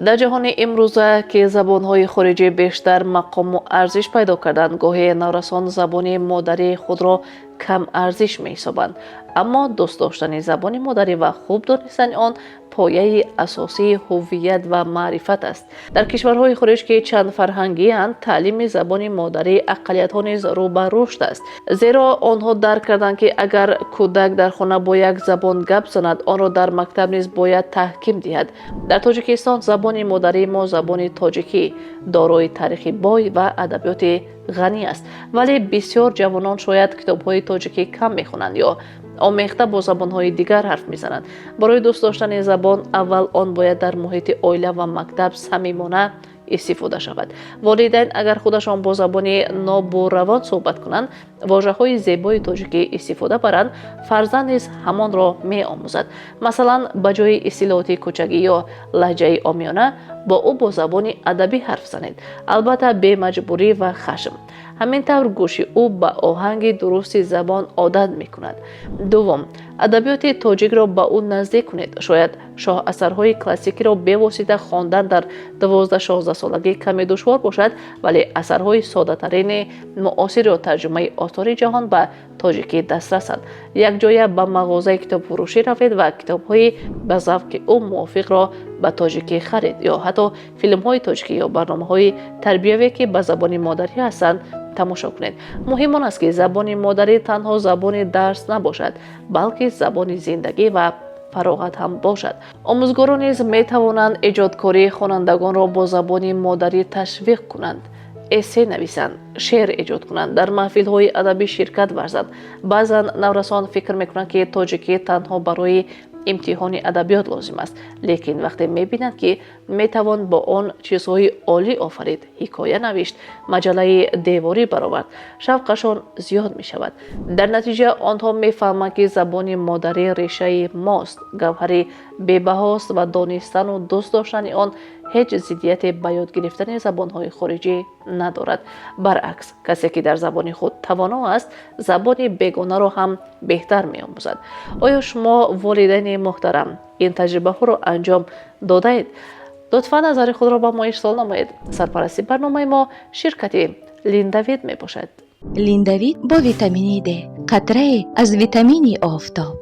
Дар ҷаҳони имрӯза, ки забонҳои хориҷӣ бештар мақому арзиш пайдо карданд, гоҳе наврасон забони модарии худро кам арзиш меҳисобанд. Аммо дӯст доштани забони модарӣ ва хуб донистани он пояи асосии ҳуввият ва маърифат аст. Дар кишварҳои хориҷ, ки чандфарҳангиянд, таълими забони модарии ақаллиятҳо низ рӯ ба рушд аст, зеро онҳо дарк карданд, ки агар кӯдак дар хона бо як забон гап занад, онро дар мактаб низ бояд таҳким диҳад. Дар Тоҷикистон забони модарии мо, забони тоҷикӣ, дорои таърихи бой ва адабиёти ғанӣ аст, вале бисёр ҷавонон шояд китобҳои тоҷикӣ кам мехонанд ё омехта бо забонҳои дигар ҳарф мезананд. Барои дӯст доштани забон аввал он бояд дар муҳити оила ва мактаб самимона истифода шавад. Волидайн агар худашон бо забони нобу равон суҳбат кунанд, вожаҳои зебои тоҷикӣ истифода баранд, фарзанд низ ҳамонро меомӯзад. Масалан, ба ҷои истилоҳоти кӯчагӣ ё лаҳҷаи омиёна бо ӯ бо забони адабӣ ҳарф занед, албатта, бемаҷбурӣ ва хашм. Ҳамин тавр гӯши ӯ ба оҳанги дурусти забон одат мекунад. Дуввум, адабиёти тоҷикро ба ӯ наздик кунед. Шояд шоҳасарҳои классикиро бевосита хондан дар 12-16 солагӣ каме душвор бошад, вале асарҳои соддатарини муосир ё тарҷумаи осори ҷаҳон ба тоҷикӣ дастрасанд. Якҷоя ба мағозаи китобфурӯшӣ равед ва китобҳои ба завқи ӯ мувофиқро ба тоҷикӣ харед ё ҳатто филмҳои тоҷикӣ ё барномаҳои тарбиявие, ки ба забони модарӣ ҳастанд, тамошо кунед. Муҳим он аст, ки забони модарӣ танҳо забони дарс набошад, балки забони зиндагӣ ва фароғат ҳам бошад. Омӯзгорон низ метавонанд эҷодкории хонандагонро бо забони модарӣ ташвиқ кунанд: эссе нависанд, шеър эҷод кунанд, дар маҳфилҳои адабӣ ширкат варзанд. Баъзан наврасон фикр мекунанд, ки тоҷикӣ танҳо барои имтиҳони адабиёт лозим аст, лекин вақте мебинанд, ки метавон бо он чизҳои олӣ офарид, ҳикоя навишт, маҷаллаи деворӣ баровард, шавқашон зиёд мешавад. Дар натиҷа онҳо мефаҳманд, ки забони модарӣ решаи мост, гавҳари бебаҳост ва донистану дӯст доштани он ҳеҷ зиддияте ба ёд гирифтани забонҳои хориҷӣ надорад. Баръакс, касе ки дар забони худ тавоно аст, забони бегонаро ҳам беҳтар меомӯзад. Оё шумо, волидайни муҳтарам, ин таҷрибаҳоро анҷом додаед? Лутфан назари худро ба мо ирсол намоед. Сарпарасти барномаи мо ширкати Линдавид мебошад. Линдавид бо витамини Д, қатрае аз витамини офтоб.